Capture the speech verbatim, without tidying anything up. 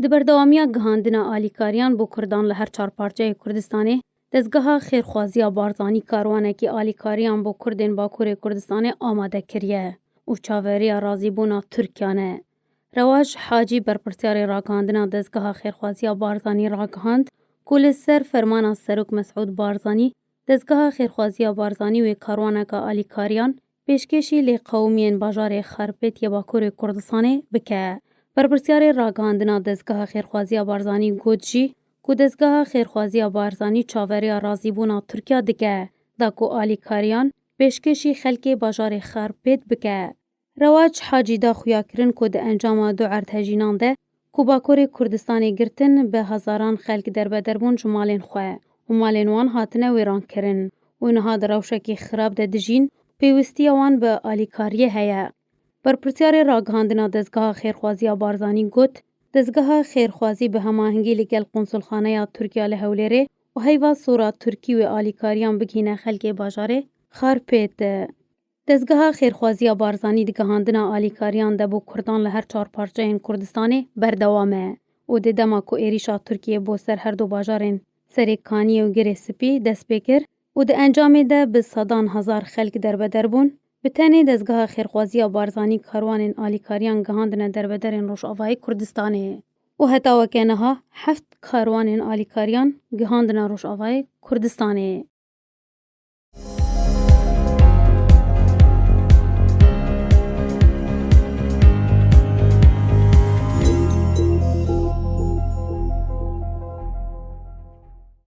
Di berdewamiya gihandina alîkariyan bo Kurdan li her çar parçeyê Kurdistanê, dezgeha xêrxwaziya Barzanî karwanekî alîkariyan bo Kurdên Bakurê Kurdistanê amade kiriye û çaveriya razîbûna Tirkiyan e. Rewaç Hacî, berpirsyarê ragihandina dezgeha xêrxwaziya Barzanî, ragihand ku li ser fermana Serok Mesûd Barzanî, dezgeha xêrxwaziya Barzanî wê karwaneka alîkariyan pêşkêşî lêqewimiyên bajarê Xarpêt yê Bakurê Kurdistanê bike. Berpirsyarê ragihandina dezgeha xêrxwaziya Barzanî got jî ku dezgeha xêrxwaziya Barzanî çaveriya razîbûna Tirkiya dike, da ku alîkariyan pêşkêşî xelkê bajarê Xarpêt bike. Rewaç Hacî da xuyakirin ku di encama du erdhejînan de ku Bakurê Kurdistanê girtin, bi hezaran xelk derbeder bûn ji malên xwe û malên wan hatine wêrankirin û niha di rewşekî xirab de dijîn, pêwistiya wan bi alîkariyê heye. Berpirsyarê ragihandina dezgeha xêrxwaziya Barzanî got, dezgeha xêrxwazî bi hemahengî li gel Qonsulxaneya Tirkiya li Hewlêrê û heyva sora Tirkî wê alîkariyan bigihîne xelkê bajarê Xarpêt. Dezgeha xêrxwaziya Barzanî di gihandina alîkariyan de bo Kurdan li her çar parçeyên Kurdistanê berdewam e û di dema ku êrîşa Tirkiyê bo ser her du bajarên Serêkaniyê û Girê Spî dest pê kir û di encamê de bi sedan hezar xelk derbeder bûn, bi tenê dezgeha xêrxwaziya Barzanî karwanên alîkariyan gihandine derbederên Rojavayê Kurdistanê. Û heta weke niha heft karwanên alîkariyan gihandine Rojavayê Kurdistanê.